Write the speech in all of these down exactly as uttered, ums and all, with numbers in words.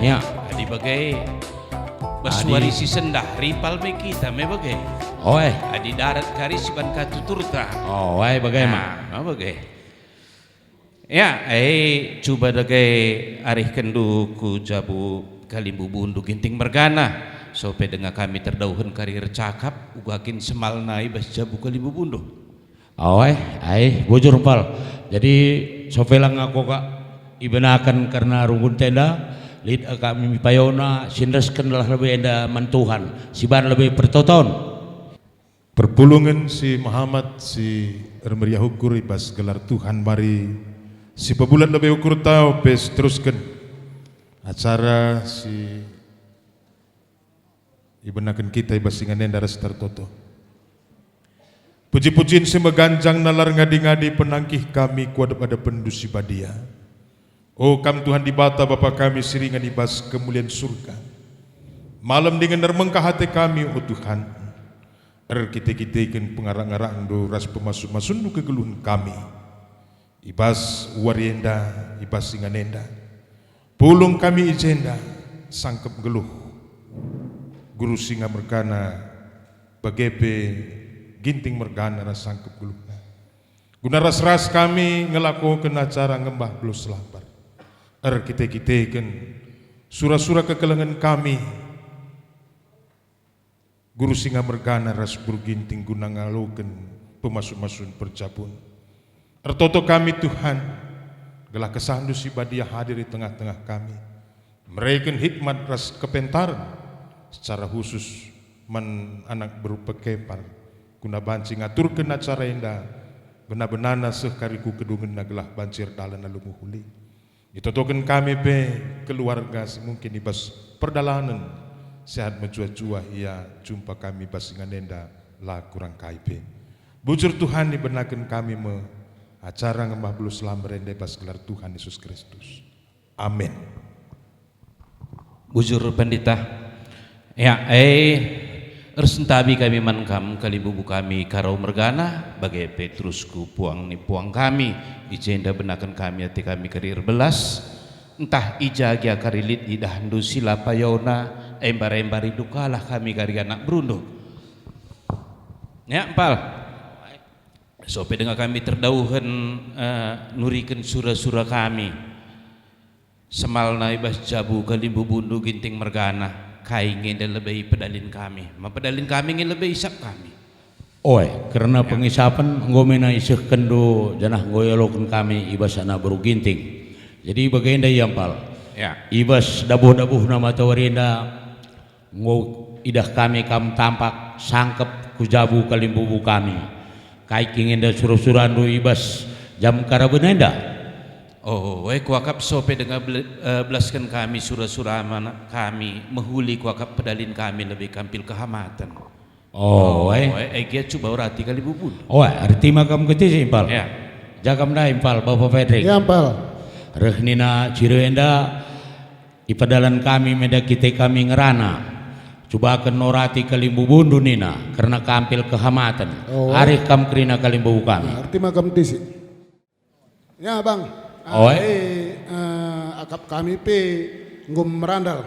Ya. Adi bage, bas wari si sendah, ripal me kita me bage. Oe. Adi darat kari siban ka tuturta. Oe, bage ma. Nah, bage. Ya, eh, cuba dage arihkenndu ku jabu kalimbubundu Ginting mergana. Sope denga kami terdauhen kari ercakap, uga kin semalna i bas jabu kalimbubundu. Oe, ai, bujur, Pal. Jadi, sope langa koga ibenaken kerna runggun tenda, lit kami payona, sinreskenlah lebe enda man Tuhan, siban lebe pertoton. Perpulungen si mehamat, si ermeriah ukur i bas gelar Tuhan, mari sipebulat lebe ukurta, ope siterusken acara si ibenaken kita i bas ingan enda ras tertoto. Puji-pujin si meganjang nalar ngadi-ngadi penangkih kami ku adep-adepenndu si badia. O Kam Tuhan Dibata, Bapa kami si ringan i bas kemulian Surga. Malem dingen ermengkah ate kami, o Tuhan, erkite-kiteken pengarak-ngarakndu ras pemasu-masunndu kegeluhen kami. I bas wari enda, i bas ingan enda, pulung kami i jenda, sangkep nggeluh. Guru Singa mergana, bage pe Ginting mergana ras sangkep nggeluhna. Guna ras-ras kami ngelakoken acara ngembah beluh selambar. Erkite-kiteken sura-sura kekelengen kami, Guru Singa mergana ras Guru Ginting guna ngaloken pemasu-masun perjabun. Ertoto kami, Tuhan, gelah KesahNdu si Badia hadir i tengah-tengah kami, mereken hikmat ras kepentaren secara khusus man anak beru pekepar, guna banci ngaturken acara enda bena-benana seh kari ku kedungenna gelah banci erdalan alu mehuli. Itotoken kami pe keluarga si mungkin i bas perdalanen sehat mejuah-juah ia jumpa kami bas ingan enda la kurang kai pe. Bujur Tuhan, ibenaken kami me acara ngembah beluh selambar enda bas gelar Tuhan Yesus Kristus. Amin. Bujur Pendeta. Ya, eh, ersentabi kami man kam, kalimbubu kami Karau mergana, bage pe terus ku puang ni puang kami, i jenda benaken kami ate kami kari erbelas, ntah i ja gia kari lit idahndu si la payona, embar-embar idukalah kami kari anak berundu. Ya, Empal. Sope denga kami terdauhen, eh, nuriken sura-sura kami. Semalna i bas jabu kalimbubundu Ginting mergana, kai nge enda lebe ipedalin kami? Ma pedalin kami nge lebe isap kami. Oe, kerna pengisapen enggo mena isehkenndu janah enggo ialoken kami i bas anak beru Ginting. Jadi bagenda ia Empal. Ya. I bas dabuh-dabuhna matawari enda, enggo idah kami kam tampak sangkep ku jabu kalimbubu kami. Kai kin enda sura-surandu i bas jam karaben enda? Oh, e kuakap sope denga bel-, eh, belasken kami sura-sura mana kami mehuli kuakap pedalin kami lebe kampil kehamaten. Oh, eh. Oh, eh, eh, gia cuba urati kalimbubun. Oh, eh, erti ma kam keti si Empal. Ya. Jagam ndai Empal, Bapa Fredrik. Ya, Empal. Reh nina ciri enda, ipedalan kami meda kite kami ngerana. Cubaken norati kalimbubundu nina, kerna kampil kehamaten. Oh. Arih kam kerina kalimbubu kami. Nah, erti ma kam tisi. Ya, Bang. Oh, eh. Eh, eh, akap kami pe enggo merandal.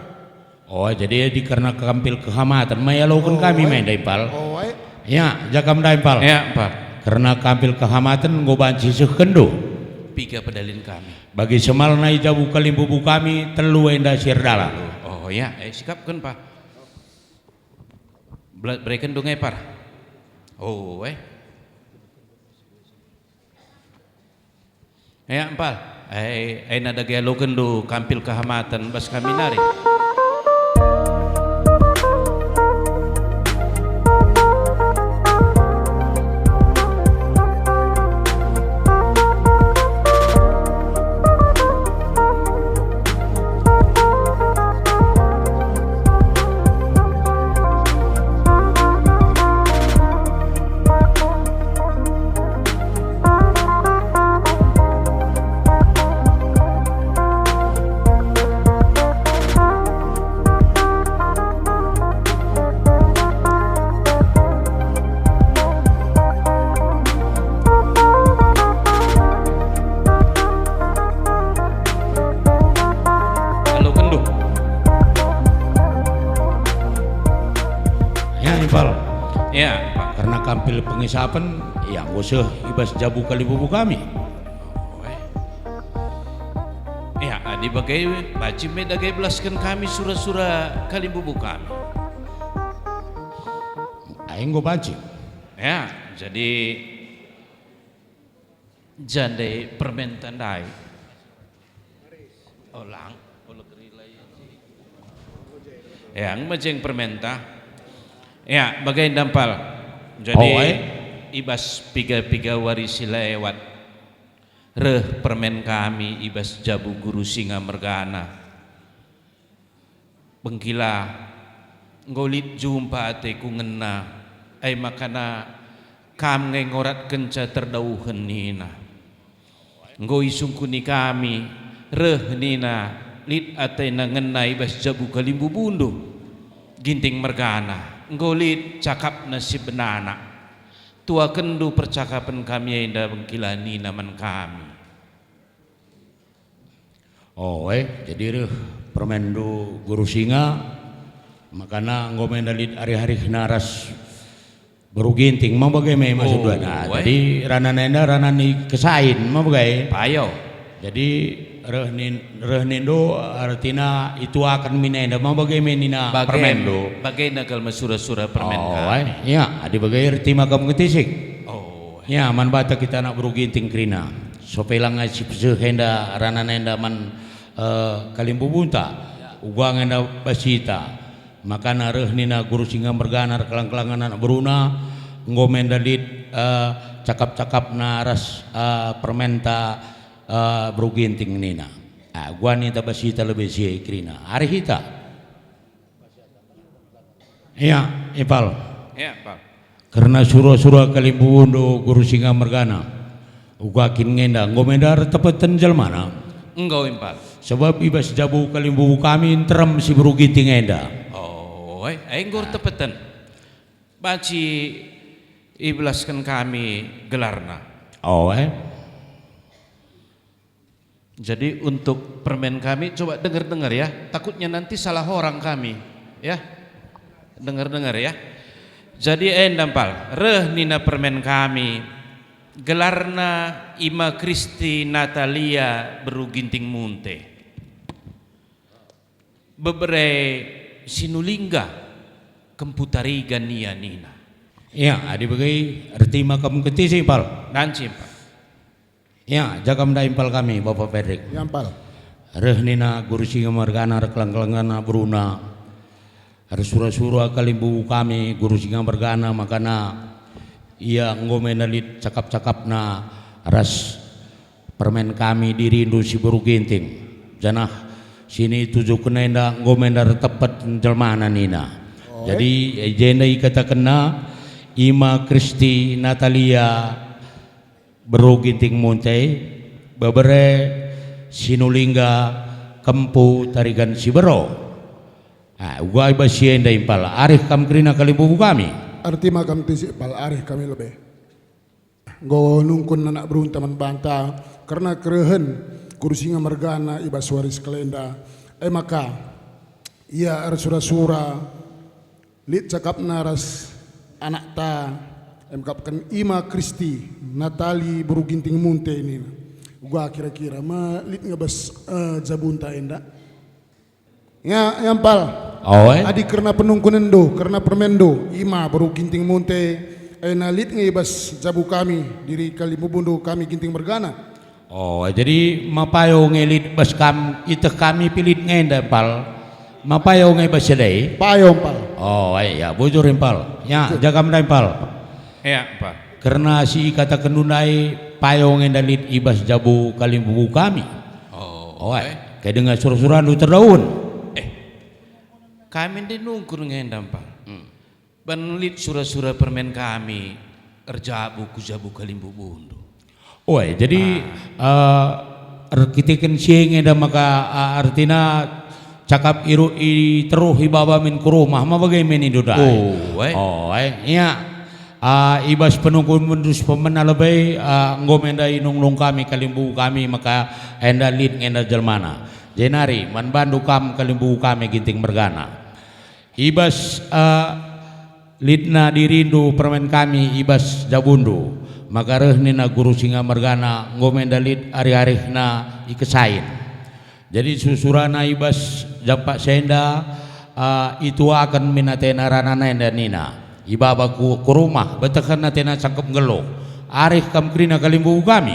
Oh, jadi dikerna kampil kehamaten, mai aloken kami mai ndai, Pal. Oh, eh. Ya, jagam ndai, Pal. Ya, Pal. Kerna kampil kehamaten enggo banci sehkenndu. Piga pedalin kami. Bagi semalna i jabu kalimbubu kami, telu enda si erdalan. Oh, ya, eh, sikapken, Pal. Bela-, bereken dung epar. Oh, eh. Ya, Empal. Eh, eh, nada ge alokenndu kampil kehamaten bas kami nari. Tampil pengesapen, ia enggo seh i bas jabu kalimbubu kami. Ya, adi bage, banci me dage belasken kami sura-sura kalimbubu kami. Ai enggo banci. Ya, jadi jande permenta ndai. Oh, lang. Ya, ngmejeng permenta. Ya, bage enda Mpal. Jadi, oh, eh. I bas piga-piga wari si lewat, reh permen kami i bas jabu Guru Singa mergana. Bengkila, enggo lit jumpa ateku ngena, ai makana kam nge ngoratkenca terdauhen nina. Enggo isungkuni kami, reh nina, lit atena ngena i bas jabu kalimbubundu. Ginting mergana, enggo lit cakapna si benana. Tuakenndu percakapen kami enda bengkila nina man kami. Oh, eh, jadi reh permenndu Guru Singa, makana enggo me enda lit arih-arihna ras Beru Ginting, ma bage me maksud. Oh, nah, eh. Jadi ranana enda rana ni kesain, ma bage. Payo. Jadi reh nin-, reh ninndu artina ituaken mina enda, ma bage me nina permenndu. Bagena kal me sura-sura permen kami. Oh, eh, ya, adi bage erti maka mengketisik. Oh, eh. Ya, man banta kita anak Beru Ginting kerina. Sope langa si peseh enda ranana enda man, eh, kalimbubunta, uga nge enda basita. Makana reh nina Guru Singa mergana erkelang-kelangen anak beruna, enggo me enda lit, eh, cakap-cakapna ras, eh, permenta, eh, Beru Ginting nina. Ah, uga ninta basita lebe si e kerina. Arih ita. Ia, Impal. Ia, Impal. Kerna sura-sura kalimbubundu Guru Singa mergana, uga kin ngenda enggo me enda ertepeten jelmana? Enggo, Impal. Sebab i bas jabu kalimbubu kami nterem si Beru Ginting enda. Oh, eh, eh, enggo ertepeten. Banci ibelasken kami gelarna. Oh, eh. Jadi untuk permen kami, coba dengar-dengar ya, takutnya nanti salah orang kami, ya. Dengar-dengar ya. Jadi enda Mpal, reh nina permen kami, gelarna Ima Kristi Natalia Beru Ginting Munte. Bebere Sinulingga, kempu Tarigan ia nina. Ya, adi bage, erti maka mengketisi, Mpal. Banci, Mpal. Ya, jagam ndai Mpal kami, Bapa Pedrik. Ya, Mpal. Reh nina Guru Singa mergana erkelang-kelangen anak beruna. Ersura-sura kalimbubu kami Guru Singa mergana makana ia enggo me enda lit cakap-cakapna ras permen kami dirindu si Beru Ginting. Janah si nitujuken enda enggo me enda ertepet jelmana nina. Oh, eh. Jadi, i jenda ikatakenna Ima Kristi Natalia Beru Ginting Munte, bebere Sinulingga, kempu Tarigan si Beru. Ah, uga i bas si enda Impal, arih kam kerina kalimbubu kami. Erti maka mtisik Mpal, arih kami lebe. Enggo nungkun anak berunta man banta, kerna kerehen Guru Singa mergana i bas wari si kalenda. E maka, ia ersura-sura, lit cakapna ras anakta, emkapken Ima Kristi, Natali Beru Ginting Munte nina. Uga kira-kira ma lit nge bas, eh, jabunta enda. Ya, ya Mpal. Oh, eh. Adi kerna penungkunenndu, kerna permenndu, Ima Beru Ginting Munte, ena lit nge i bas jabu kami, diri kalimbubundu kami Ginting mergana. Oh, jadi ma payo nge lit bas kam, iteh kami pe lit nge enda, Mpal. Ma payo nge bas si ndai? Payo, Mpal. Oh, ai, ya, bujur, Mpal. Ya, jagam ndai, Mpal. Ya, Mpal. Kerna si ikatakenndu ndai, payo nge enda lit i bas jabu kalimbubu kami. Oh, ai. Kai denga sura-surandu terdaun. Eh, kami ndai nungkun nge enda, Mpal. Hmm. Ban lit sura-sura permen kami erjabu ku jabu kalimbubundu. Oe, jadi, eh, erkiteken si e nge enda maka, eh, ertina cakap iru-, i teruh ibaba min ku rumah, ma bage me nindu ndai? Oe. Oe, ia. Ah, i bas penungkun mendus pemena lebe, ah, enggo me enda inungnung kami kalimbubu kami maka enda lit nge enda jelmana. Jenari man bandu kam kalimbubu kami Ginting mergana. I bas, eh, Litna dirindu permen kami i bas jabundu, maka reh nina Guru Singa mergana, enggo me enda lit arih-arihna i Kesain. Jadi susurana i bas jampak si enda, ah, ituaken min atena ranana enda nina, ibaba ku, ku rumah, betehken atena sangkep nggeluh. Arih kam kerina kalimbubu kami.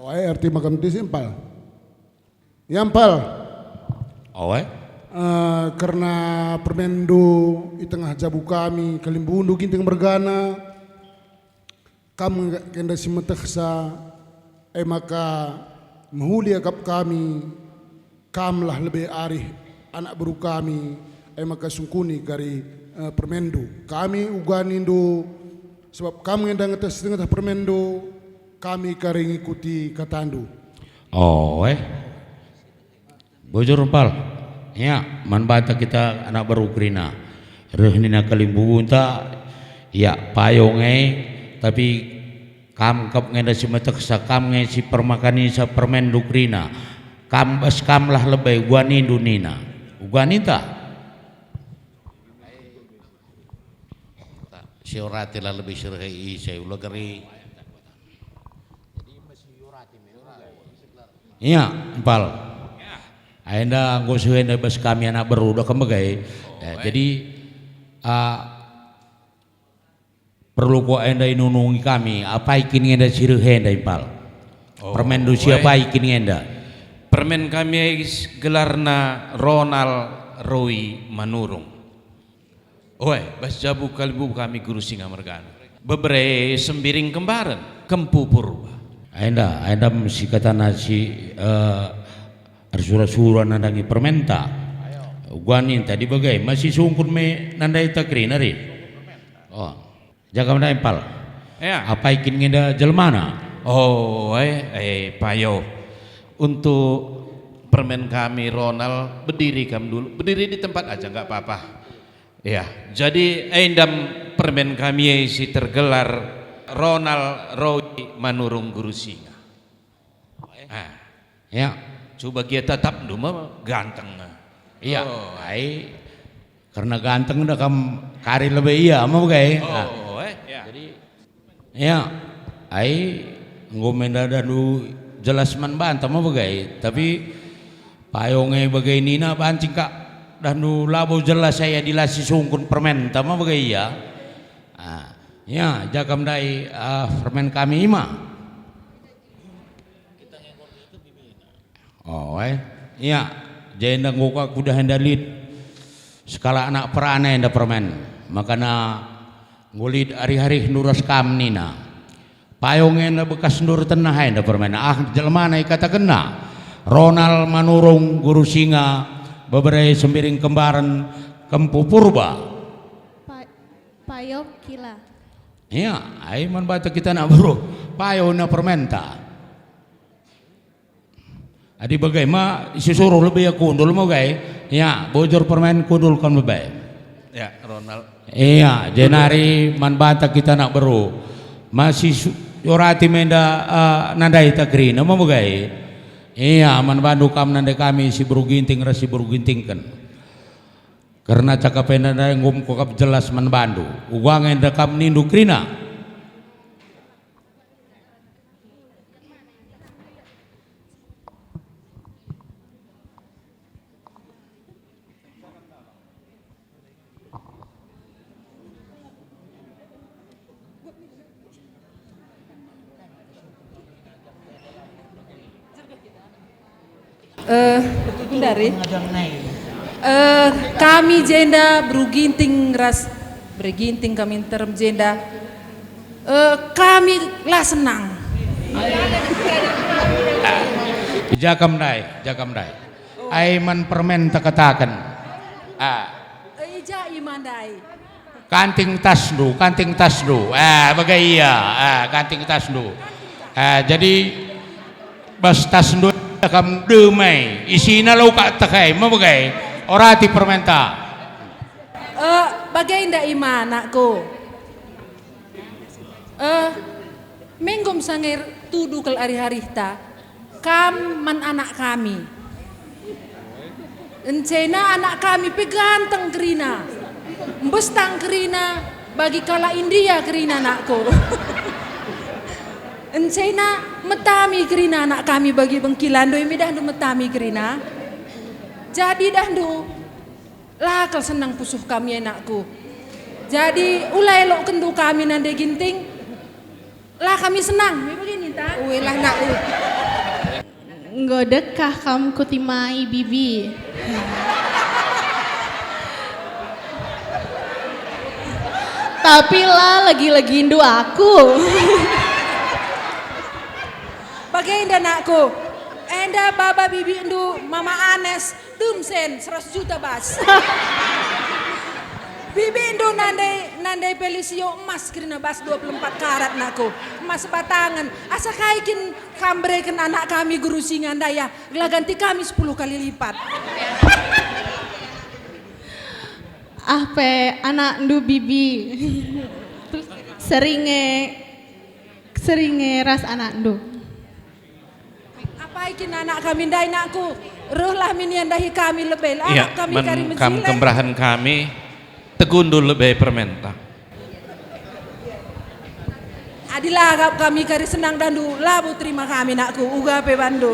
Oh, eh, erti makam disi, Empal. Ya, Empal. Oe. Eh, kerna permenndu i tengah jabu kami, kalimbubundu Ginting mergana, kam nge-, nge enda si metehsa, e maka mehuli akap kami, kamlah lebe arih anak beru kami, e maka sungkuni kari, eh, permenndu. Kami uga nindu, sebab kam nge enda ngeteh si ngeteh permenndu, kami kari ngikuti katandu. Oe. Bujur, Empal. Ya, man banta kita anak beru kerina. Reh nina kalimbubunta, ya, payo nge, tapi kam kap nge enda si metehsa, kam nge si permakanisa permenndu kerina. Kam bas kamlah lebe, uga nindu nina. Uga ninta. Siorati la lebe si reh i ise, ula geri. Iya, Empal. Enda enggo seh enda bas kami anak beru, dah kam bage. Eh, jadi, ah, perlu ko enda inunungi kami, apai kin enda si reh enda, Empal? Oh, permenndu si eh. Apai kin enda? Permen kami gelarna Ronald Roy Manurung. Oe, bas jabu kalimbubu kami Guru Singa mergana. Bebere Sembiring Kembaren, Kempu Purba. Enda, enda me si katana si, eh, ersura-sura nandangi permenta. Uga ninta di bage, masih sungkun me nandai ta kerina, rin. Oh, jaga ndai, Empal. Ya. Apai kin nge enda jelmana? Oh, eh, eh, payo. Untuk permen kami, Ronald, berdiri kam dulu. Berdiri di tempat aja, nggak apa-apa. Ya, jadi endam permen kami si tergelar Ronald Roy Manurung Guru Singa. Ah. Ya. Coba gia tatapndu me ganteng. Iya, oh. Ai, karena ganteng dah kam kari lebe ia me bage. Oh, ah. Eh, ya. Jadi, ya, ai, enggo me ndahndu jelas man banta me bage, tapi payo nge bage nina banci kak dahndu labo jelas ia adi la sisungkun permenta me bage ia. Ah, ya, jaga ndai, ah, permen kami ima. Oh, eh. Iya, jenda enggo ka kudah enda lit sekalak anak perana enda permen. Makana enggo lit arih-arihndu ras kam nina. Payo nge enda bekasndu ertenah enda permen. Ah, jelmana ikatakenna. Ronald Manurung, Guru Singa, Bebere Sembiring Kembaren, Kempu Purba. Pa-, payo kila. Iya, ai man banta kita anak beru. Payo na permenta. Adi bage ma isuruh lebe ia kundul me bage. Ya, bujur permen kundul kam lebe. Ya, Ronald. Iya, jenari man banta kita anak beru. Masih su-, orati me enda, eh, nandai ta kerina me bage. Iya, man bandu kam nandai kami si beru Ginting ras si beru Gintingken. Kerna cakap enda ndai enggo me kuakap jelas man bandu. Uga nge enda kam nindu kerina. Eh, ndari. Eh, kami jenda beru Ginting ras bere Ginting kami nterem jenda. Eh, kami la senang. Jakam ndai, jakam ndai. Ai man permen takataken. Ah. Eh, ija ima ndai. Kanting tasndu, kanting tasndu. Ah, bage ia. Ah, kanting tasndu. Ah, jadi bas tasndu kam demai. Isina lau kak tekai, me bage. Orati permenta. Eh, bage nda ima anakku. Eh, menggom sangir tudu kal arih-arihta. Kam man anak kami. Encena anak kami pe ganteng kerina. Mbestang kerina bagi kalak India kerina anakku. Encena metami kerina anak kami bagi bengkilan, ndoi midah ndu metami kerina. Jadi dah ndu, la kal senang pusuh kami anakku. Jadi ula elokkenndu kami nande Ginting, la kami senang. Me bage ninta? Uelah nak, uh. Enggo dekah kam kutimai, Bibi. Tapi la legi-legindu aku. Bagenda nakku, enda baba bibindu Mama Anes, tumsen seratus juta bas. Bibindu nandai, nandai Pelisio emas kerina bas dua puluh empat karat nakku. Emas batangen. Asa kai kin kam bereken anak kami Guru Singa ndai, ya? Gelah ganti kami sepuluh kali lipat. Ah, pe anakndu Bibi. Seringe, seringe ras anakndu. Apai kin anak kami ndai, nakku? Rehlah min ia ndahi kami lebe, la arap kami kari kam mencilek. Kemberahen kami, tegundu lebe permenta. Adi la arap kami kari senang dah ndu, labo terima kami, nakku, uga pe bandu.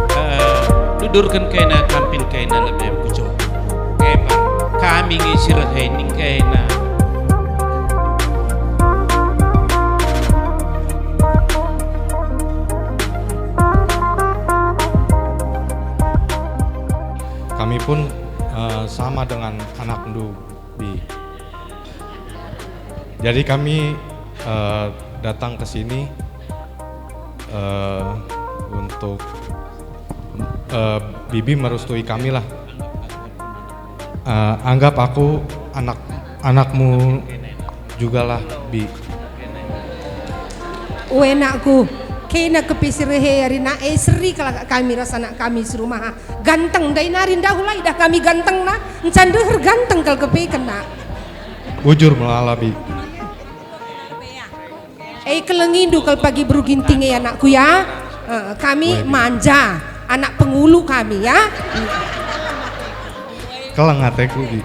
Eh, dudurken kena, kampin kena lebe kuco. Kepar, kami nge si rehe ning kena. Kami pun, eh, sama dengan anakndu, Bi. Jadi kami, eh, datang ke sini, eh, untuk, eh, Bibi merestui kami lah. Eh, anggap aku anak, anakmu jugalah, Bi. Ue nakku, kena kepe si rehe ari nak e seri kalak kami ras anak kami si rumah. Ganteng, ndai nari ndauh la idah kami gantengna, nca ndeher ganteng kal kepekenna. Bujur melala, Bi. Eh, kelengindu kal pagi beru Ginting e, anakku, ya. Eh, kami manja, anak pengulu kami, ya. Keleng ateku, Bi.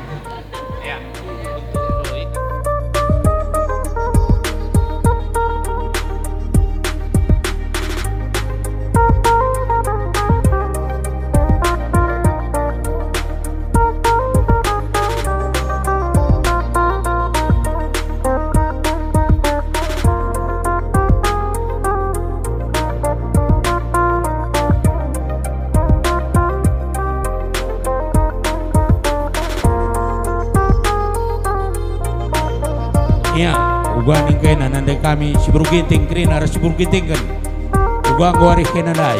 Ia, uga ningkena nande kami si beru Ginting kerina ras si beru Gintingken. Uga enggo arih kena ndai.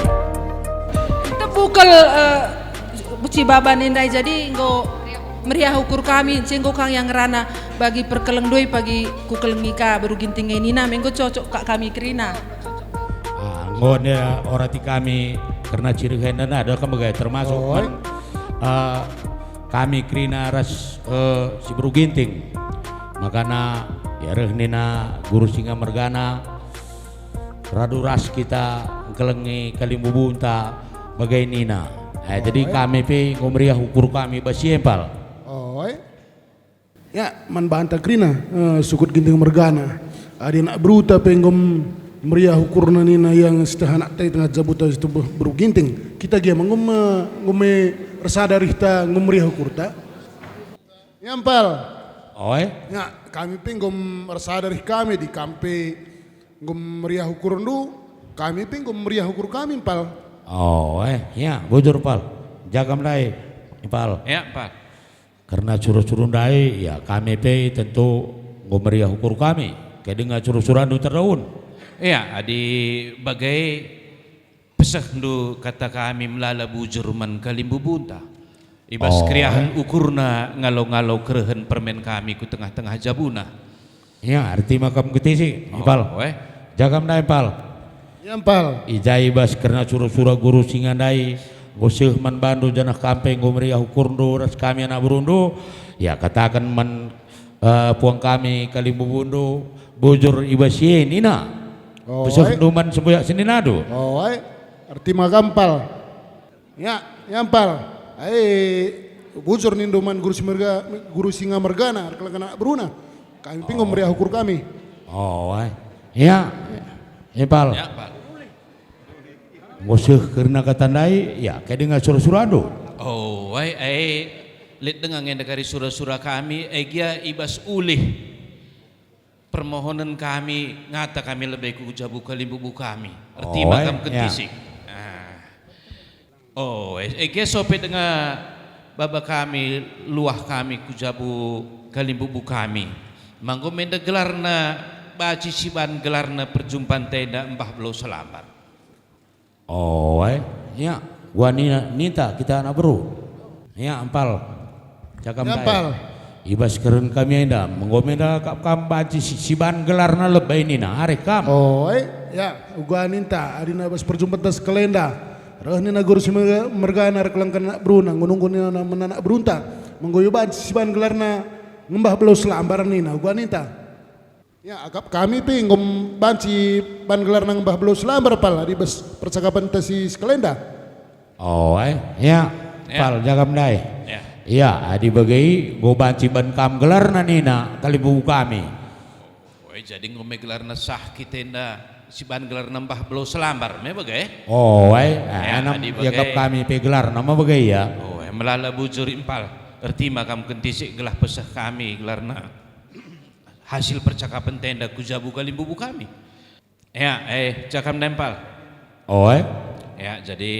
Tebukel, eh, Buci baba nindai jadi enggo meriah ukur kami, enggo kang yang ngerana bagi perkeleng doi pagi kukelengi ka beru Ginting e nina, me enggo cocok kak kami kerina. Ah, enggo ne orati kami kerna ciri enda nada kembegai termasuk men, eh, kami kerina ras, eh, si beru Ginting. Makana ya reh nina guru singa mergana, radu ras kita ngkelengi kalimbubunta bage nina. Eh, jadi kami pe enggo meriah ukur kami bas si empal. Oi. Ya, man banta kerina, eh, sukut Ginting mergana. Adi anak beruta pe enggo meriah ukurna nina yang seteh anak tai tengah jabuta situ be-, beru Ginting. Kita gia enggo me-, enggo me ersada rihta enggo meriah ukurta. Ya, Empal. Oi. Ya, kami pe enggo ersada rih kami di kam pe enggo meriah ukurndu, kami pe enggo meriah ukur kami, Empal. Oi, ya, bujur, Pal. Jagam ndai, Empal. Ya, Empal. Kerna sura-sura ndai, ya, kami pe tentu enggo meriah ukur kami. Kai denga sura-surandu terdaun. Ya, adi bage pesehndu kata kami melala bujur man kalimbubunta. I bas keriahen ukurna ngalo-ngalo kerehen permen kami ku tengah-tengah jabuna. Ya, arti makam ketisi, Empal. Jagam ndai, Empal. Ya, Empal. I ja i bas kerna sura-sura guru singa ndai, enggo seh man bandu janah kam pe enggo meriah ukurndu ras kami anak berundu. Ya, kataken man, eh, puang kami kalimbubundu, bujur i bas si e nina. Oh, Pesehndu man semboyak seninandu. Oh, ai. Erti maka Mpal. Ya, ya Mpal. Ai, bujur nindu man guru si merga, guru singa mergana, erkelengken anak beruna. Kami pe enggo meriah ukur kami. Oh, ai. Ya. Ya, Mpal. Ya, Mpal. Enggo seh kerina kata ndai, ya, kai denga sura-surandu? Oh, ai, ai, lit denga nge nda kari sura-sura kami, ai gia i bas ulih permohonen kami, ngata kami lebe ku jabu kalimbubu kami. Erti Oh, maka ai, ya. Kentisik. Ah. Oh, e, e gia sope denga baba kami, luah kami ku jabu kalimbubu kami. Manggo menda gelarna banci siban gelarna perjumpanta enda Mbah Belau Selambar. Oh, e, ya. Gua nina, ninta kita anak beru. Ya, Mpal. Cakap Ya, ndai. Mpal. I bas keren kami enda, menggo menda kap kam banci si, siban gelarna lebe nina, areh kam. Oh, e, ya, uga ninta, adina bas perjumpanta sekalenda. Reh nina guru si merga-, mergana erkelengken anak beruna, ngununggu nina man anak berunta. Menggo banci siban gelarna ngembah Belau Selambar nina, uga ninta. Ya, akap kami pe enggo banci ban gelarna ngembah Belau Selambar, Pal, adi bas percakapenta si sekalenda. Oh, e, ya, Ya. Pal, jagam ndai. Ya. Ya, adi bage enggo banci ban kam gelarna nina kalimbubu kami. Oh, e, jadi enggo me gelarna sah kita enda siban gelarna Mbah Belau Selambar, me bage? Oh, e, Ya, enam adi bage. Iakap kami pe gelarna, me bage, ya. Oh, e, melala bujur Mpal. Erti ma kam kentisik gelah peseh kami gelarna. Hasil percakapenta enda ku jabu kalimbubu kami. Ya, e, cakap ndai Mpal. Oh, e. Ya, jadi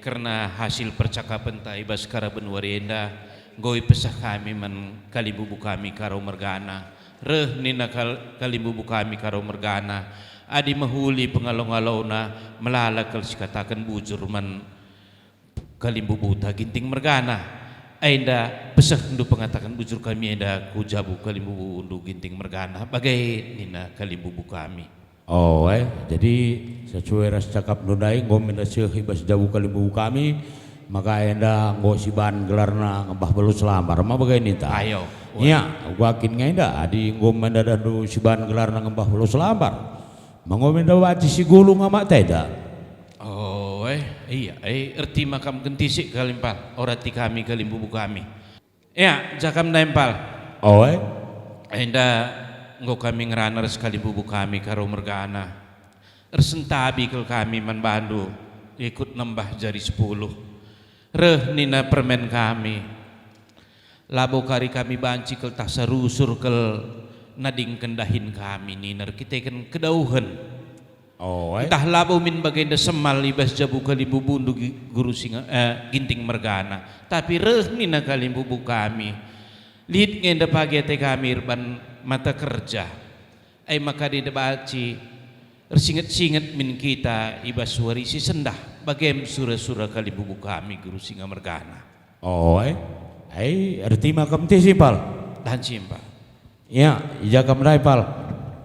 kerna hasil percakapenta i bas karaben wari enda, enggo ipeseh kami man kalimbubu kami Karo mergana. Reh nina kal-, kalimbubu kami Karo mergana, adi mehuli pengalo-ngalona, melala kal sikataken bujur man kalimbubuta Ginting mergana. Enda pesehndu pengataken bujur kami enda ku jabu kalimbubundu Ginting mergana, bage nina kalimbubu kami. Oh, e, jadi sesuai ras cakapndu ndai, enggo menda seh i bas jabu kalimbubu kami, maka enda enggo siban gelarna ngembah Belau Selambar, ma bage ninta? Ayo. Ya, uga kin nge enda, adi enggo menda dahndu siban gelarna ngembah Belau Selambar, menggo menda banci si gulung amak teda. Oh, e, iya, e, erti ma kam kentisik kal Mpal, orati kami kalimbubu kami. Ya, cakap ndai Mpal. Oh, e. Enda enggo kami ngerana ras kalimbubu kami Karo mergana. Ersentabi kal kami man bandu, ikut nembah jari sepuluh. Reh nina permen kami. Labo kari kami banci kal tah sarusur kal nadingken dahin kami nina erkiteken kedauhen. Oh, e. Ntah labo min bagenda semal i bas jabu kalimbubundu gi-, guru singa, eh, Ginting mergana. Tapi reh nina kalimbubu kami, lit nge enda pagi ate kami erban mata kerja. E maka adi enda banci ersinget-singet min kita i bas wari si sendah, bagem sura-sura kalimbubu kami guru singa mergana. Oh, e. E, erti ma kam tisi, Pal. Banci, Mpal. Ya, iakap ndai, Pal.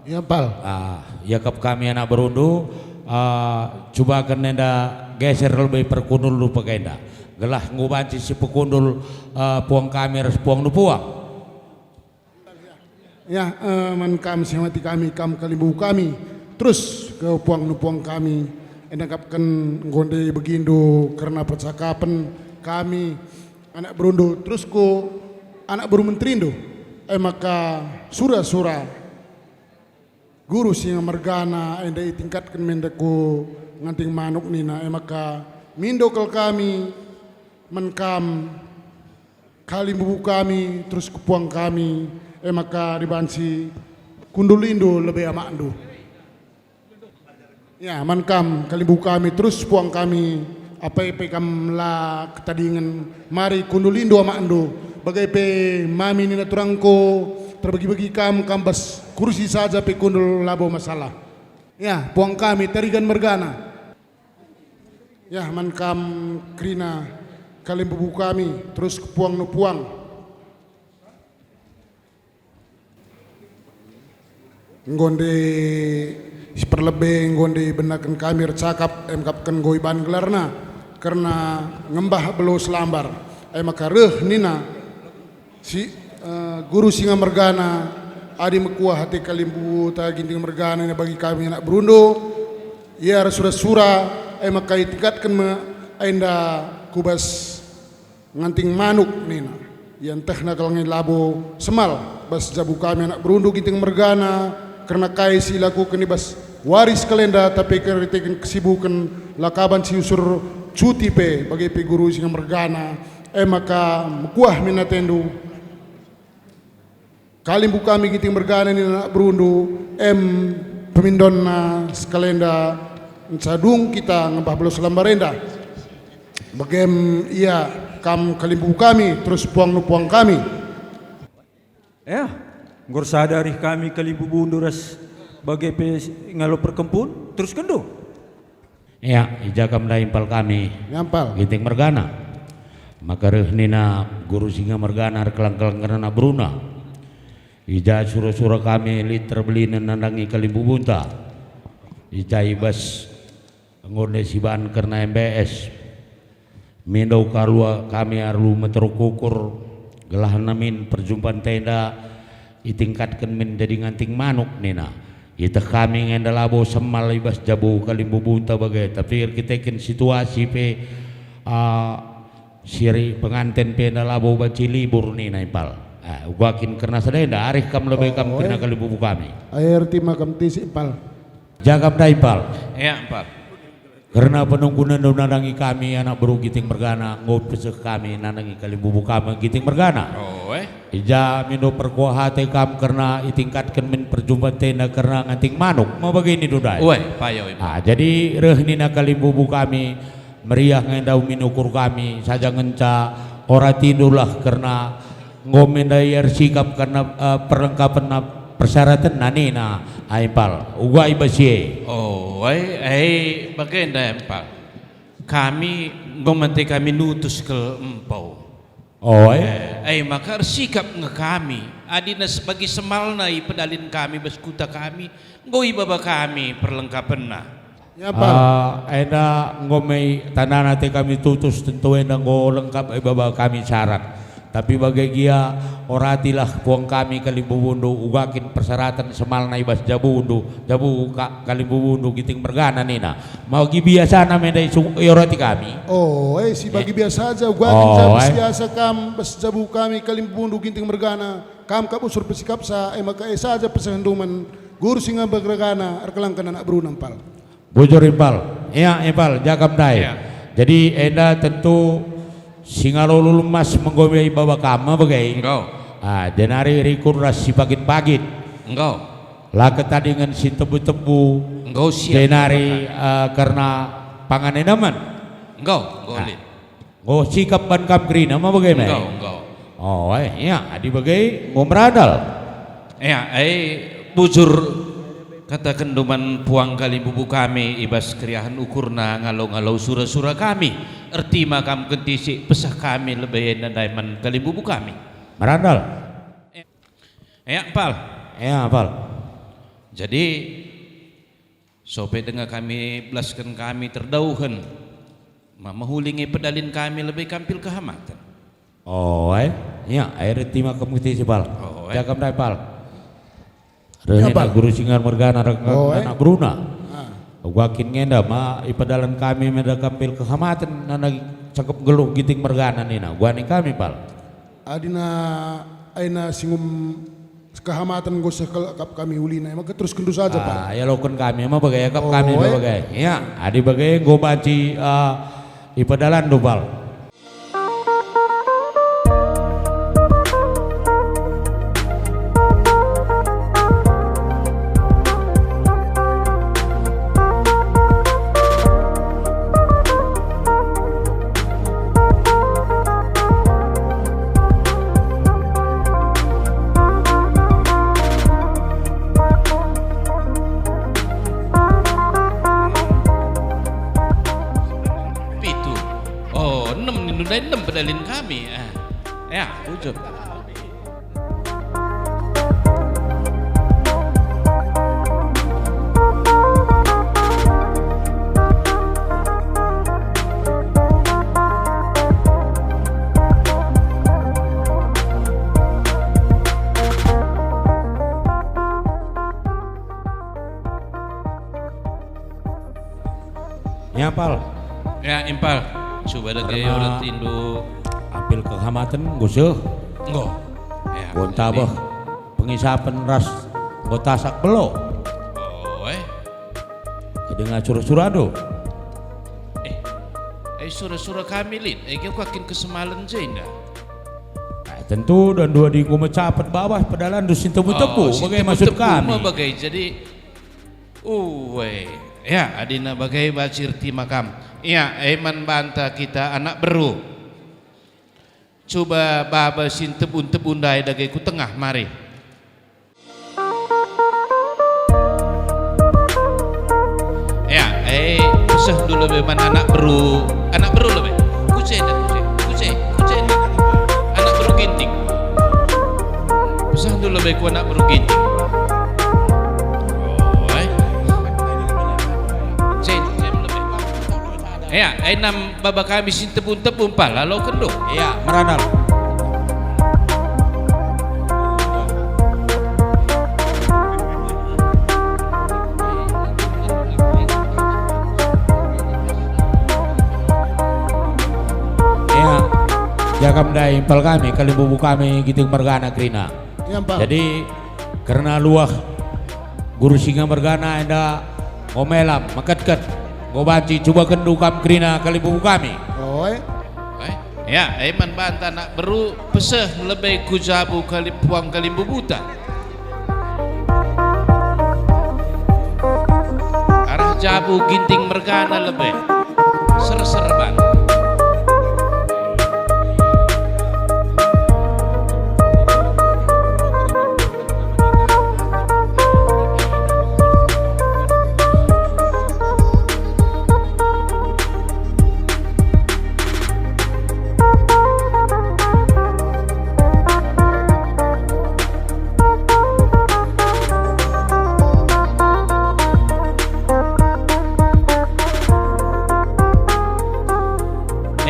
Ya, Pal. Ah, iakap kami anak berundu, ah, cubaken enda geser lebe perkundulndu pegenda. Gelah enggo banci si pekundul, ah, puang kami ras puangndu puang. Ya, eh, man kam si mehormati kami, kam kalimbubu kami, terus ke puangndu puang kami, enda akapken enggo ndai begindu kerna percakapen kami, anak berundu, terus ku anak beru menterindu, e maka sura-sura guru singa mergana enda itingkatken me enda ku nganting manuk nina, e maka mindo kal kami man kam kalimbubu kami, terus ku puang kami, e maka dibanci kundulindu lebe amakndu. Ya, man kam kalimbubu kami, terus puang kami, apai pe kam la ketadingen, mari kundulindu amakndu, bage pe mami nina turangku, terbegi-begi kam, kam bas kursi saja pe kundul labo masalah. Ya, puang kami, Tarigan mergana. Ya, man kam kerina kalimbubu kami, terus ku puangndu puang. Enggo ndai si perlebe, enggo ndai ibenaken kami ercakap, e akapken enggo iban gelarna, kerna ngembah Belau Selambar. E maka reh nina si, eh, guru singa mergana, Adi mekuah ate kalimbubuta Ginting mergana nina bagi kami anak berundu, ia ras sura-sura, e maka itingkatken me enda ku bas nganting manuk nina. Iantehna kal nge labo semal bas jabu kami anak berundu Ginting mergana kerna kai si ilakuken i bas wari sekalenda, tapi kerna erkiteken kesibuken la kaban si usur cuti pe, bage pe Guru Singa mergana, e maka mekuah min atendu. Kalimbubu kami Ginting mergana nina anak berundu, em pemindonna sekalenda, nca dung kita ngembah belos lambar enda. Begem ia kam kalimbubu kami, terus puangndu puang kami. Ya, enggo ersada arih kami kalimbubundu ras bage pe ngalo perkempun, teruskenndu. Ya, i ja kam ndai impal kami. Ngampal. Ginting mergana. Maka reh nina Guru Singa mergana erkelang-kelang kerna anak beruna. I ja sura-sura kami lit terbelinen nandangi kalimbubunta. I ja i bas enggo ndai sibahan kerna M B S. Mindo kalua kami alu meteruk ukur, gelahna min perjumpan enda itingkatken min jadi nganting manuk nina. Ieteh kami nge enda labo semal i bas jabu kalimbubunta bage, tapi erkiteken situasi pe, ah, siri penganten pe enda labo banci libur nina impal. Ah, uga kin kerna sada enda, arih kam lebe kam Oh, kerna eh. kalimbubu kami. Ae erti ma kam tisi impal. Ja kam ndai impal. Ya, impal. Kerna penungkunenndu nandangi kami anak beru Ginting mergana, enggo peseh kami nandangi kalimbubu kami Ginting mergana. Oh, eh. I ja mindo perkuah ate kam kerna itingkatken min perjumpan enda kerna nganting manuk, ma bage nindu ndai. Ueh, payo, Ibu. Ah, jadi reh nina kalimbubu kami, meriah nge ndau min ukur kami, saja ngenca oratindulah kerna enggo me ndai ersikap kerna, eh, perlengkapenna persyaratenna nina, ai impal, uga i bas si e. Oh, ai, ai, bagenda impal. Kami enggo mate kami nutus kal empau. Oh, ai. Eh, ai maka ersikap nge kami. Adina se-, bagi semalna ipedalin kami bas kuta kami, enggo ibaba kami perlengkapenna. Ya, Pak. Ah, enda enggo me tandana ate kami tutus, tentu enda enggo lengkap ibaba kami syarat. Tapi bage gia, oratilah puang kami kalimbubundu, uga kin persyaratan semalna i bas jabundu, jabu ka-, kalimbubundu Ginting mergana nina. Bagi biasana me ndai su-, iorati kami. Oh, eh, si bagi Eh. biasa aja, uga kin Oh, jabus eh. biasa kam bas jabu kami kalimbubundu Ginting mergana, kam kap usur pesikapsa, e maka e saja pesehndu man Guru Singa mergana erkelangken anak beruna impal. Bujur impal. Ia impal, ja kam ndai. Ia. Jadi enda tentu si ngalolo lemas me enggo ibaba kam bage. Enggo. Ah, jenari rikur ras si pagit-pagit. Enggo. La ketadingen si tebu-tebu. Enggo siap. Jenari, eh, kerna pangan enda man. Enggo, enggo Ah. lit. Enggo sikap ban kam kerina ma bage me? Enggo, enggo. Oh, eh, ia, adi bage enggo merandal. Ia, eh, bujur katakenndu man puang kalimbubu kami i bas keriahen ukurna ngalo-ngalo sura-sura kami. Erti ma kam kentisik peseh kami lebe enda ndai man kalimbubu kami. Merandal. Ia, Pal. Ia, Pal. Jadi, Sope denga kami belasken kami terdauhen, ma mehuli nge pedalin kami lebe kam pil kehamaten. Oh, ai. Ia, ai reti ma kam keti si pal. Oh, ai. Ja kam ndai pal. Reh Ia, enda Pal. Guru Singa mergana rek Oh, ai. anak beruna. Ah. Uga kin nge enda ma ipedalan kami me enda kam pil kehamaten nana cakep nggeluh Ginting mergana nina. Uga ning kami pal. Adina aina singum kehamaten enggo seh kal akap kami ulina, e maka teruskenndu saja, Pal. Ah, ialoken kami, ma bage akap kami, Oh, ma eh. bage. Ya, adi bage enggo banci, ah, ipedalanndu, Pal. Pitu. Oh, enem nindu ndai, enem pedalin kami. Ah. Ya, bujur. Ya, Pal. Ya, Impal. Cuba dage. Karena ola tindu. Apil kehamaten, enggo seh. Enggo. Ya, enggo ntabeh jadi pengisapen ras enggo tasak belo. Oh, eh. Kedenga sura-sura do. Eh, eh, sura-sura kami lit. Eh, kau kakin kesemalen je enda. Eh, tentu dan dua di enggo mecapet bawah pedalan dus si tebu-tebu. Oh, si bage maksud tebu-tebu kami. Me bage. Jadi, uwe. Ya, adina bage bacir tima kam. Ya, eh, man banta kita anak beru. Cuba baba si ntebu-ntebu ndai dage ku tengah mari. Ya, eh, peseh dulu be man anak beru, anak beru lebe. Kuce enda, kuce, kuce, kuce enda. Anak beru Ginting. Peseh dulu be ku anak beru Ginting. Oh, eh. Kuce, kuce lebe. Ya, eh, nam baba kami si ntebu-ntebu mpal, aloken do. Ya, merana. Ya, jagam ndai mpal kami, kalimbubu kami Ginting mergana kerina. Ya, mpal. Jadi, kerna luah Guru Singa mergana enda enggo melam, meketket, enggo banci, cuba kendu kam kerina kalimbubu kami. Oi. Oi. Ya, eh, man banta anak beru peseh lebe ku jabu kali-, puang kalimbubuta. Arah jabu Ginting mergana lebe. Serser ban.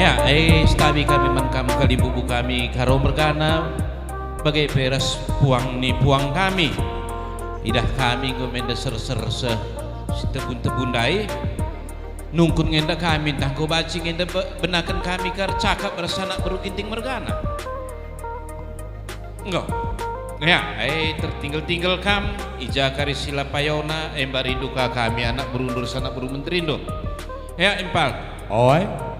Ya, eh, sitabi kami man kam kalimbubu kami Karo mergana, bage pe ras puang ni puang kami. Idah kami enggo menda serser seh si tebu-tebu ndai. Nungkun ngenda kami, ntah enggo banci ngenda be-, benaken kami ka ercakap ras anak beru Ginting mergana. Enggo. Ya, eh, tertinggel-tinggel kam, i ja kari si la payona, eh, mbarindu ka kami anak berundu ras anak beru menterindu. Ya, impal. Oi.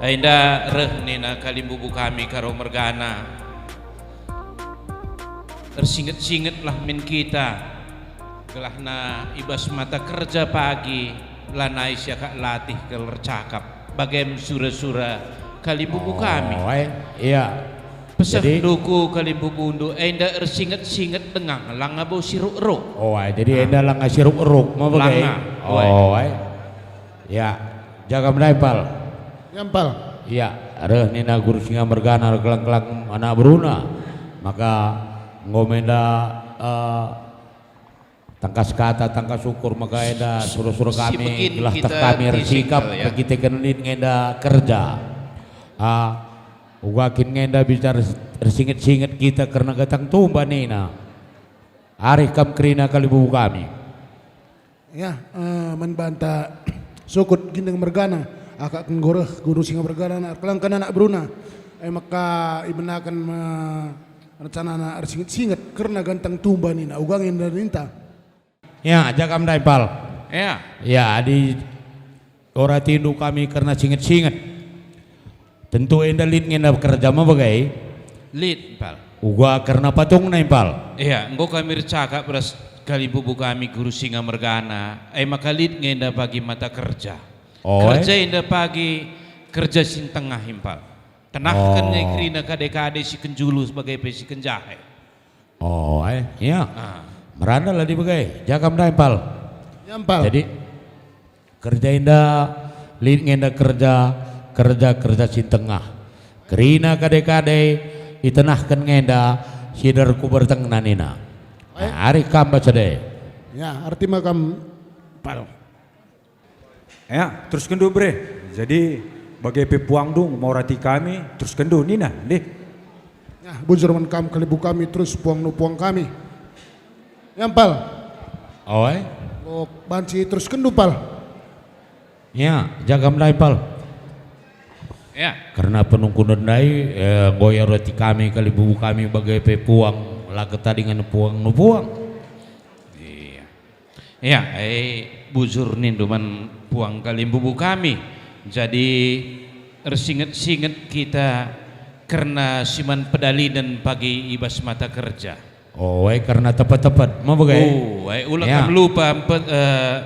Enda reh nina kalimbubu kami Karo mergana. Ersinget-singetlah min kita. Gelahna i bas mata kerja pagi, lanai siakap latih kal ercakap, bagem sura-sura kalimbubu kami. Oh, eh, iya. Peseh. Jadi, nduku kalimbubundu enda ersinget-singet denga langa bo siruk-ruk. Oh, eh, jadi, ah, enda langa siruk-ruk, ma bage? Langa. Oh, eh. Oh, eh. Ya, jagam ndai, Pal. Ya, Pal. Ya, reh nina Guru Singa mergana erkelang-kelang anak beruna. Maka enggo menda, eh, tangkas kata, tangkas ukur, maka enda sura-sura kami, gelah teh kami ersikap, ya, erkiteken lit ngenda kerja. Ah, uga kin ngenda bicara ersinget-singet kita kerna gantang tumba nina. Arih kam kerina kalimbubu kami. Ya, eh, man banta sukut Ginting mergana, aka enggo reh Guru Singa mergana erkelangken anak beruna. E maka ibenaken me rencanana ersinget-singet kerna gantang tumba nina, uga nge enda ninta. Ya, jagam ndai, Pal. Ya. Ya, adi ora tindu kami kerna singet-singet. Tentu enda lit ngenda kerja me bage? Lit, Pal. Uga kerna patungna, Pal. Iya, enggo kami ercakap ras kalimbubu kami Guru Singa mergana, e maka lit ngenda pagi mata kerja. Oh, eh? Kerja enda pagi kerja si ntengah, Pal. Tenahken nge kerina kade-kade si kenjulu sebagai pe si kenjahe. Oh, eh, iya. Ah. Merana lah di bage, jagam ndai, Pal. Ya, Pal. Jadi, kerja enda lit ngenda kerja, kerja-kerja si ntengah. Kerina kade-kade itenahken ngenda si der ku bertengna nina. Baik. Nah, arih kam baca deh. Ya, arti makam, Pal. Ya, teruskenndu, Bre. Jadi, bage pe puangndu mau rati kami, teruskenndu nina, ndeh. Ya, bujur man kam kalimbubu kami, terus puangnu puang kami. Ya, Pal. Oi. Oh, banci teruskenndu, Pal. Ya, jagam ndai, Pal. Ya. Kerna penungkunen ndai, eh, enggo iaroti kami kalimbubu kami bage pe puang, la ketadingen puang nu puang. Iya. Ya, eh, bujur nindu man puang kalimbubu kami. Jadi, ersinget-singet kita kerna si man pedalinen pagi i bas mata kerja. Oh, eh, kerna tepet-tepet, ma bage? Oh, eh, ula Ya. kam lupa empe-, eh,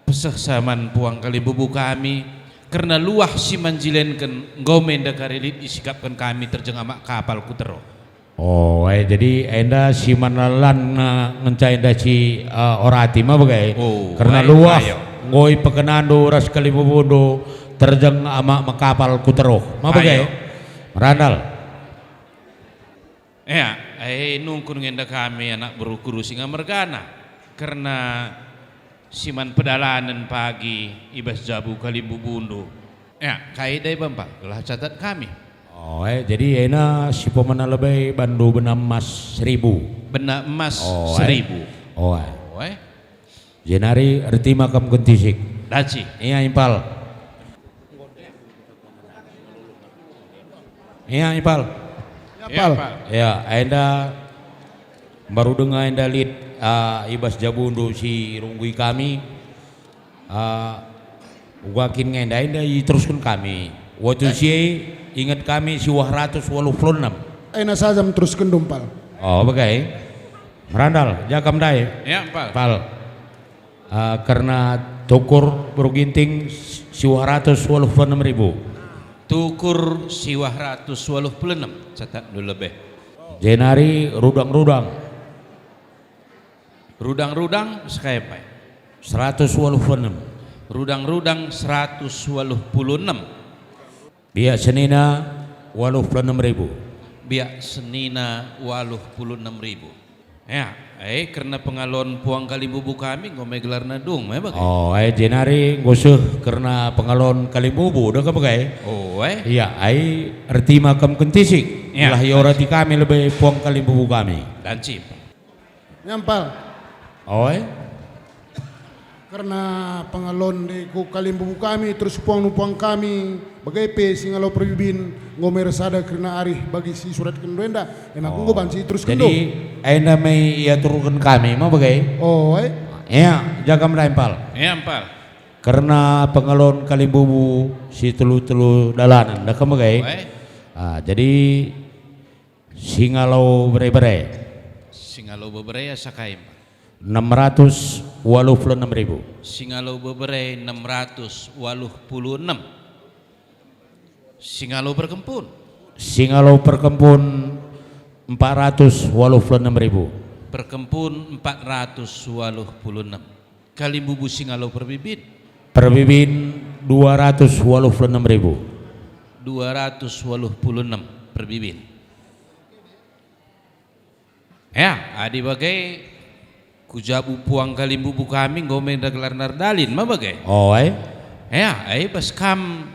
pesehsa man puang kalimbubu kami, kerna luah si man jilenken, enggo me enda kari lit isikapken kami terjeng amak kapal ku Tero. Oh, eh, jadi enda si man lalan, eh, ngenca enda si, eh, orati, ma bage? Oh, Kerna eh, luah, ayo. Enggo ipekenandu ras kalimbubundu terjeng amak mekapal ku Tero, ma bage? Ayo. Merandal. Ea, eh, nungkun nge enda kami anak beru Kuru Singa mergana, kerna si man pedalanen pagi i bas jabu kalimbubundu. Ea, kai dai bampa, gelah catat kami. Oh, eh, jadi ena si pemena lebe bandu bena emas seribu. Bena emas Oh, eh. seribu. Oh, eh. Oh, eh. Jenari ertima kam kentisik. Daci. Ia impal. Ia impal. Ya, Pal. Ya, enda baru denga enda lit, ah, i bas jabundu si runggui kami. Ah, uga kin nge enda, enda iterusken kami. Waktu si e inget kami siwah ratus waluh puluh enem. Ena saja meterusken dumpal. Oh, bage. Merandal, jagam ndai. Ya, Pal. Pal. Ah, kerna tukur beru Ginting siwah ratus waluh puluh enem ribu. Tukur siwah ratus waluh puluh enem, catatndu lebe. Jenari rudang-rudang. Rudang-rudang, sekai empai. Seratus waluh puluh enem. Rudang-rudang seratus waluh puluh enem. Biak senina waluh puluh enem ribu. Biak senina waluh puluh enem ribu. Ya, eh, kerna pengalon puang kalimbubu kami, enggo me gelarna dung, me bage? Oh, eh, jenari enggo seh kerna pengalon kalimbubu, dah ke bage? Oh, eh. Ya, ai ertima kam kentisik. Ya, gelah iorati kami lebe puang kalimbubu kami. Dancip. Nyampal. Oe. Kerna pengalon di ku kalimbubu kami, terus puang-puang kami, bage pe singalo perbibin, enggo me ersada kerna arih bagi si suratken enda, e maka enggo Oh. banci terus Jadi, kendo. enda me iaturken kami, ma bage? Oe. Ea, jaga mendai, Mpal. Ea, Mpal. Kerna pengalon kalimbubu si telu-telu dalanen, dah kam bage? Oe. Ah, jadi, Singalo bere-bere. Singalo bebere asa kai, Mpal? Enam ratus waluh puluh enam ribu. Singalo bebere enam ratus waluh puluh enam. Singalo perkempun. Singalo perkempun empat ratus waluh puluh enam ribu. Perkempun empat ratus waluh puluh enam. Kalimbubu singalo perbibin. Perbibin dua ratus waluh puluh enam ribu. Dua ratus waluh puluh enam perbibin. Ya, adi bage ku jabu puang kalimbubu kami enggo me enda gelarna erdalin, ma bage? Oe. Ya, ai bas kam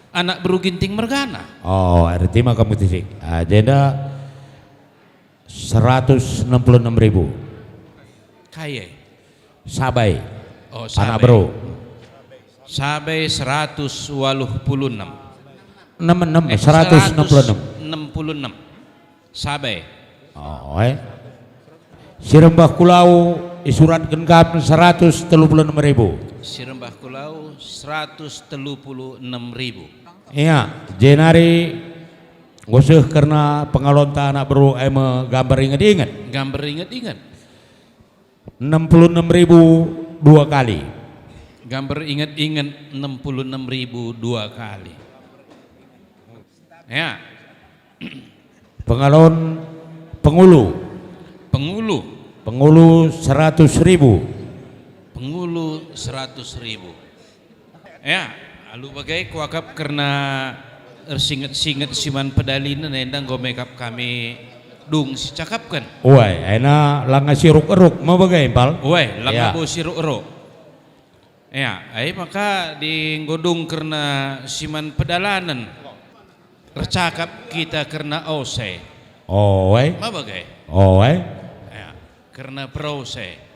anak beru Ginting mergana. Oh, erti maka mutisik. Ah, jenda seratus enam puluh enam ribu. Kai e? Sabai. Oh, Anak sabai. Bro. Sabai seratus waluh puluh enam. Enam, enam, Eh, seratus enam puluh enam. Seratus enam puluh enam. Sabai. Oh, eh. Si rembah kulau isuratken kam seratus telu puluh enam ribu. Si rembah kulau seratus telu puluh enam ribu. Iya, jenari nguseh kerna pengalonta anak beru e me gambar inget-inget. Gambar inget-inget. Enam puluh enam ribu dua kali. Gambar inget-inget enam puluh enam ribu dua kali. Ya. Pengalon pengulu. Pengulu. Pengulu seratus ribu. Pengulu seratus ribu. Ya, alu bage kuakap kerna ersinget-singet si man pedalinen enda enggo mekap kami dung sicakapken. Uai, ena langa siruk eruk ma bage, Mpal? Uai, langa Ya. bo siruk eruk. Ya, ai maka di enggo dung kerna si man pedalanen. Ercakap kita kerna ose. Oe. Ma bage? Oe. Ya, kerna perose.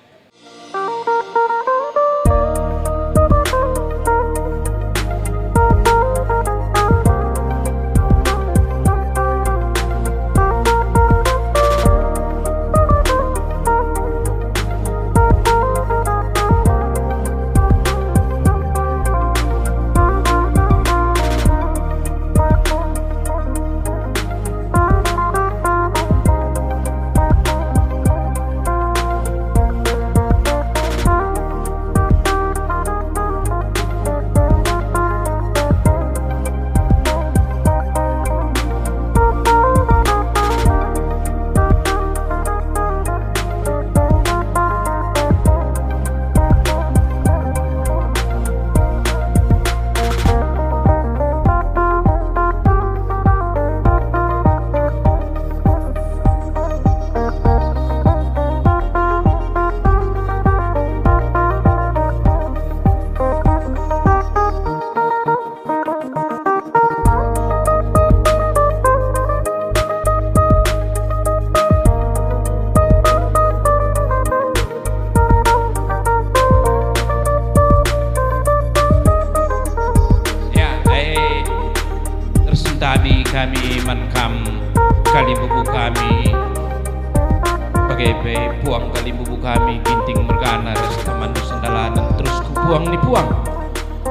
Bage pe puang kalimbubu kami Ginting mergana ras temanndu sendalanen terus ku puang ni puang.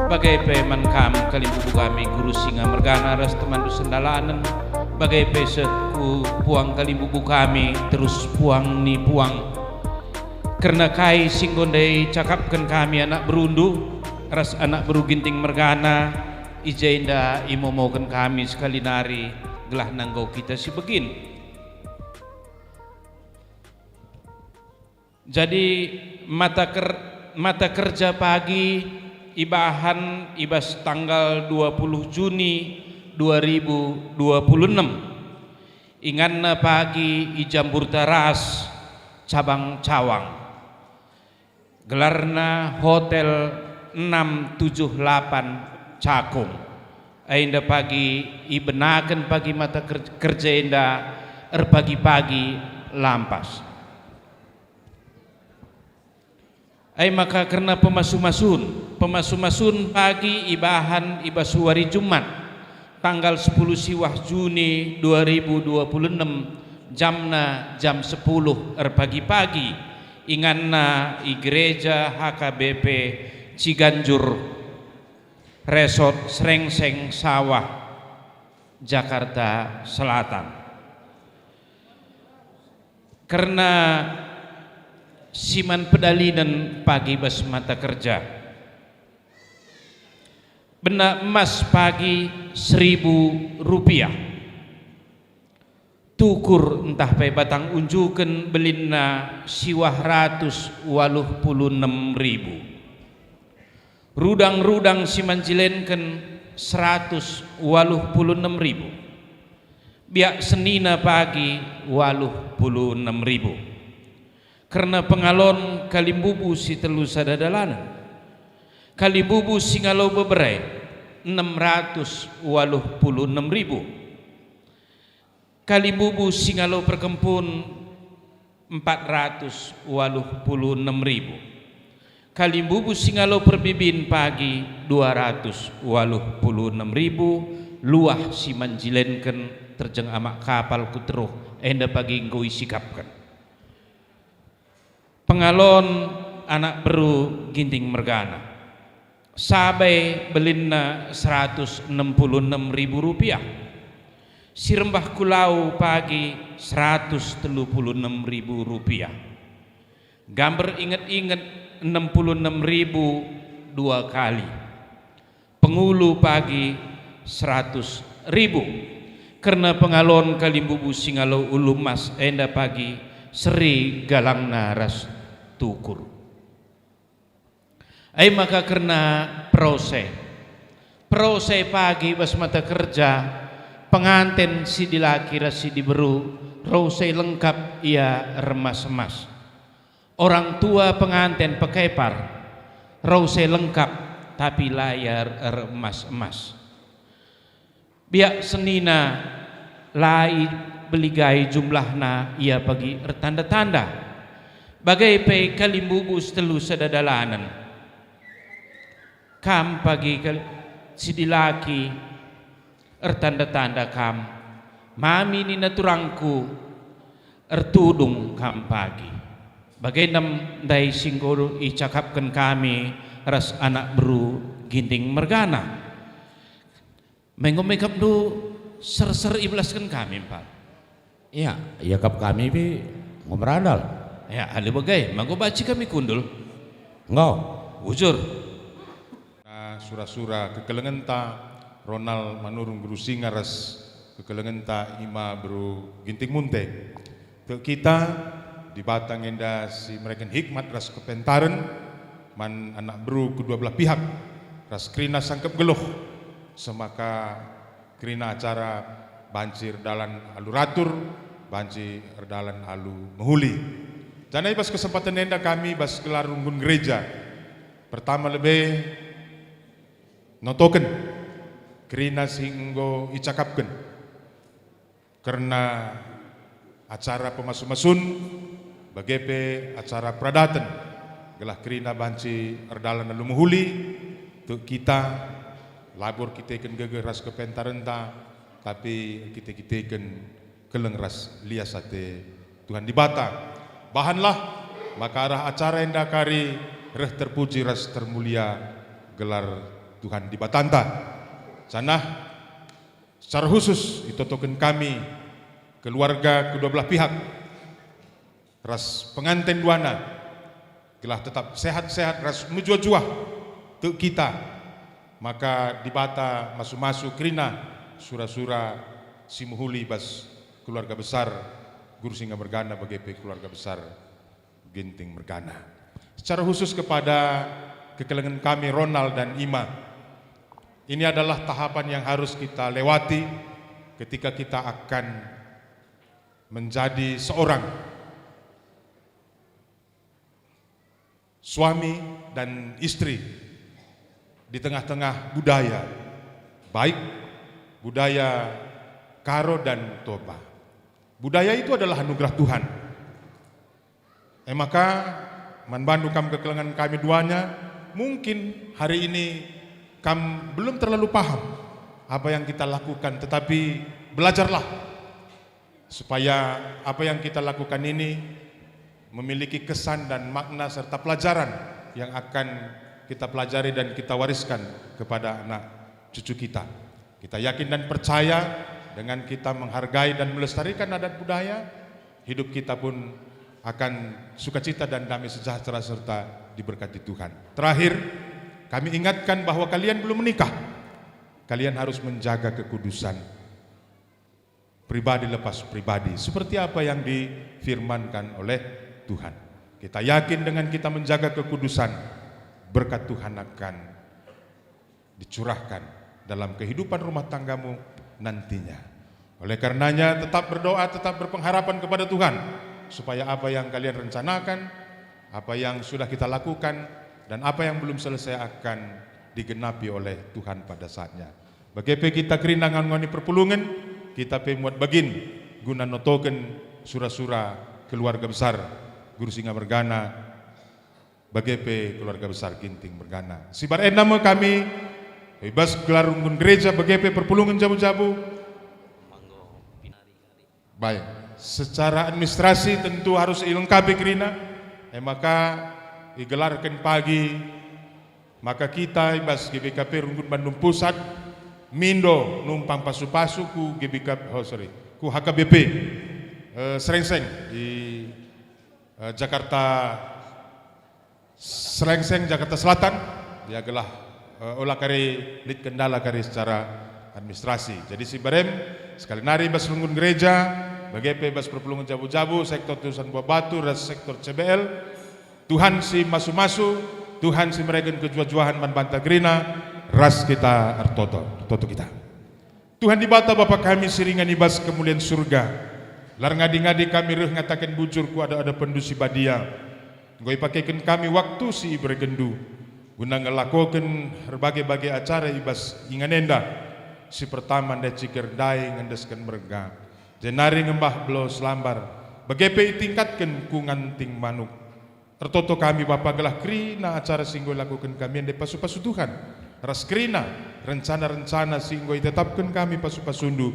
Bage pe man kam kalimbubu kami Guru Singa mergana ras temanndu sendalanen. Bage pe seh ku puang kalimbubu kami terus puang ni puang. Kerna kai si enggo ndai cakapken kami anak berundu ras anak beru Ginting mergana, i jenda imomoken kami sekali nari gelah nanggo kita si begin. Jadi, mata ker-, mata kerja pagi ibahan i bas tanggal dua puluh Juni dua ribu dua puluh enem. Inganna pagi i Jamburta ras cabang Cawang. Gelarna Hotel enam tujuh delapan Cakung. Enda pagi ibenaken pagi mata ker-, kerja enda erpagi-pagi lampas. Ai maka kerna pemasu-masun, pemasu-masun pagi ibahan i bas wari Jumat, tanggal sepuluh siwah Juni dua ribu dua puluh enem, jamna jam sepuluh erpagi-pagi, inganna i Gereja H K B P Ciganjur, Resort Srengseng Sawah, Jakarta Selatan. Kerna si man pedalinen pagi bas mata kerja. Bena emas pagi seribu rupiah. Tukur ntah pe batang unjuken belinna siwah ratus waluh puluh enem ribu. Rudang-rudang si man jilenken seratus waluh puluh enem ribu. Biak senina pagi waluh puluh enem ribu. Kerna pengalon kalimbubu si telu sada dalanen. Kalimbubu si ngalo bebere, enam ratus waluh puluh enem ribu. Kalimbubu si ngalo perkempun, empat ratus waluh puluh enem ribu. Kalimbubu si ngalo perbibin pagi, dua ratus waluh puluh enem ribu. Luah si man jilenken terjeng amak kapal ku teruh, enda pagi enggo isikapken. Pengalon anak beru Ginting mergana. Sabe belinna seratus enam puluh enem ribu rupiah. Si rembah ku lau pagi seratus telu puluh enem ribu rupiah. Gambar inget-inget enam puluh enem ribu dua kali. Pengulu pagi seratus ribu. Kerna pengalon kalimbubu si ngalo ulu emas enda pagi seri galangna ras tukur. Ai maka kerna perose. Perose pagi bas mata kerja, penganten si dilaki ras si diberu, rose lengkap ia eremas-emas. Orang tua penganten pekepar, rose lengkap, tapi la ia er-, eremas-emas. Biak senina la ibeligai jumlahna ia pagi ertanda-tanda. Bage pe kalimbubu si telu sada dalanen. Kam pagi kal-, si dilaki ertanda-tanda kam. Mami nina turangku, ertudung kam pagi. Bage nem ndai si enggo icakapken kami ras anak beru Ginting mergana. Menggo mekapndu serser ibelasken kami, Empat. Ia, iakap kami pe enggo merandal. Ya, alu bage, manggo banci kami kundul. Enggo. Bujur. Sura-sura kekelengenta, Ronald Manurung Guru Singa ras kekelengenta Ima Beru Ginting Munte. Tek kita, Dibata nge enda si mereken hikmat ras kepentaren man anak beru kedua belah pihak, ras kerina sangkep geluh, semaka kerina acara banci erdalan alu ratur, banci erdalan alu mehuli. Janah i bas kesempaten enda kami bas gelar runggun gereja, pertama lebe notoken kerina si enggo icakapken. Kerna acara pemasu-masun, bage pe acara peradaten, gelah kerina banci erdalan alu mehuli, tek kita, labo erkiteken gegeh ras kepentarenta, tapi erkite-kiteken keleng ras lias ate Tuhan Dibata. Bahanlah maka arah acara enda kari reh terpuji ras termulia gelar Tuhan Dibatanta. Janah secara khusus itotoken kami keluarga kedua belah pihak ras penganten duana, gelah tetap sehat-sehat ras mejuah-juah tek kita, maka Dibata masu-masu kerina sura-sura si mehuli bas keluarga besar Guru Singa mergana bage pe keluarga besar Ginting mergana. Secara khusus kepada kekelengen kami Ronald dan Ima. Ini adalah tahapan yang harus kita lewati ketika kita akan menjadi seorang suami dan istri di tengah-tengah budaya, baik budaya Karo dan Toba. Budaya itu adalah anugerah Tuhan. E maka, man bandu kam kekelengen kami duanya, mungkin hari ini kam belum terlalu paham apa yang kita lakukan, tetapi belajarlah supaya apa yang kita lakukan ini memiliki kesan dan makna serta pelajaran yang akan kita pelajari dan kita wariskan kepada anak cucu kita. Kita yakin dan percaya dengan kita menghargai dan melestarikan adat budaya, hidup kita pun akan sukacita dan damai sejahtera serta diberkati Tuhan. Terakhir, kami ingatkan bahwa kalian belum menikah. Kalian harus menjaga kekudusan pribadi lepas pribadi, seperti apa yang difirmankan oleh Tuhan. Kita yakin dengan kita menjaga kekudusan, berkat Tuhan akan dicurahkan dalam kehidupan rumah tanggamu nantinya. Oleh karenanya, tetap berdoa, tetap berpengharapan kepada Tuhan, supaya apa yang kalian rencanakan, apa yang sudah kita lakukan, dan apa yang belum selesai akan digenapi oleh Tuhan pada saatnya. Bage pe kita kerina ngani perpulungen, kita pe muat bagin guna notoken sura-sura keluarga besar Guru Singa mergana, bage pe keluarga besar Ginting mergana. Si bar enda me kami, i bas gelar runggun gereja bage pe perpulungen jabu-jabu. Baik, secara administrasi tentu harus ilengkapi kerina. E maka igelarken pagi, maka kita i bas G B K P Runggun Bandung Pusat mindo numpang pasu-pasu ku G B K, oh, sorry, ku H K B P, eh, Serengseng di, eh, Jakarta Serengseng, Jakarta Selatan, ya gelah, eh, ola kari lit kendala kari secara administrasi. Jadi si barem sekali nari bas runggun gereja, bage pe bas perpulungen jabu-jabu, sektor Tusan Buah Batu, ras sektor C B L, Tuhan si masu-masu, Tuhan si mereken kejuah-juahen man banta kerina, ras kita ertoto, ertoto kita. Tuhan Dibata Bapa kami si ringan i bas kemulian Surga, la erngadi-ngadi kami reh ngataken bujur ku adep-adepndu si badia. Enggo ipakeken kami waktu si iberekenndu guna ngelakoken erbage-bage acara i bas ingan enda, si pertama ndai ciger ndai ngendesken merga, jenari ngembah belo selambar, bage pe itingkatken ku nganting manuk. Ertoto kami, Bapa, gelah kerina acara si enggo ilakoken kami enda pasu-pasu Tuhan, ras kerina rencana-rencana si enggo itetapken kami pasu-pasundu,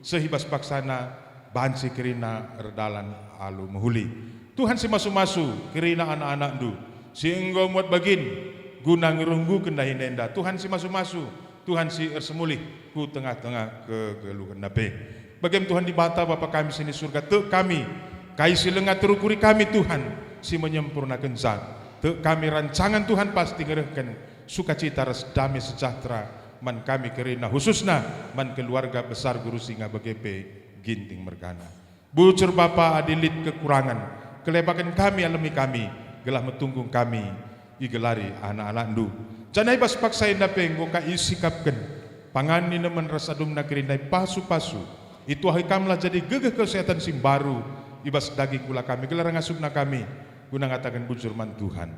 seh i bas paksana banci kerina erdalan alu mehuli. Tuhan si masu-masu, kerina anak-anakndu si enggo muat bagin guna ngerungguken dahin enda. Tuhan si masu-masu, Tuhan si ersemulih ku tengah-tengah kegeluhenna pe. Bagem Tuhan Dibata, Bapa kami si ni Surga, tek kami, kai si langa terukuri kami, Tuhan, si menyempurnakenca. Tek kami, rancangan Tuhan pasti ngerehken sukacita ras damai sejahtera man kami kerina, khususna man keluarga besar Guru Singa bage pe Ginting mergana. Bujur Bapa, adi lit kekurangen, kelebaken kami alemi kami, gelah metunggung kami igelari anak-anakndu. Janah i bas paksa enda pe enggo ka isikapken pangan, inemen ras adumna kerina i pasu-pasu. Ituahi kamlah jadi gegeh kesehatan si mbaru i bas daging kula kami, gelah ngasupna kami guna ngataken bujur man Tuhan.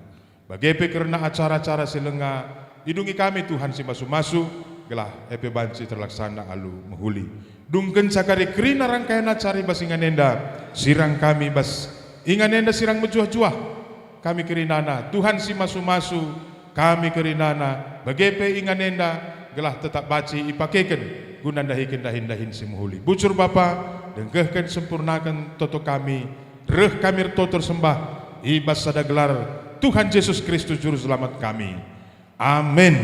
Bage pe kerna acara-acara si langa, idungi kami Tuhan si masu-masu, gelah e pe banci terlaksana alu mehuli. Dungkenca kari kerina rangkaian acara i bas ingan enda, sirang kami bas ingan enda sirang mejuah-juah. Kami kerinana, Tuhan si masu-masu, kami kerinana, bage pe ingan enda, gelah tetap banci ipakeken guna ndahiken dahin-dahin si mehuli. Bujur Bapa, dengkehken sempurnaken toto kami, Reh kami ertoto ersembah i bas sada gelar Tuhan Jesus Kristus Juru Selamat kami. Amin.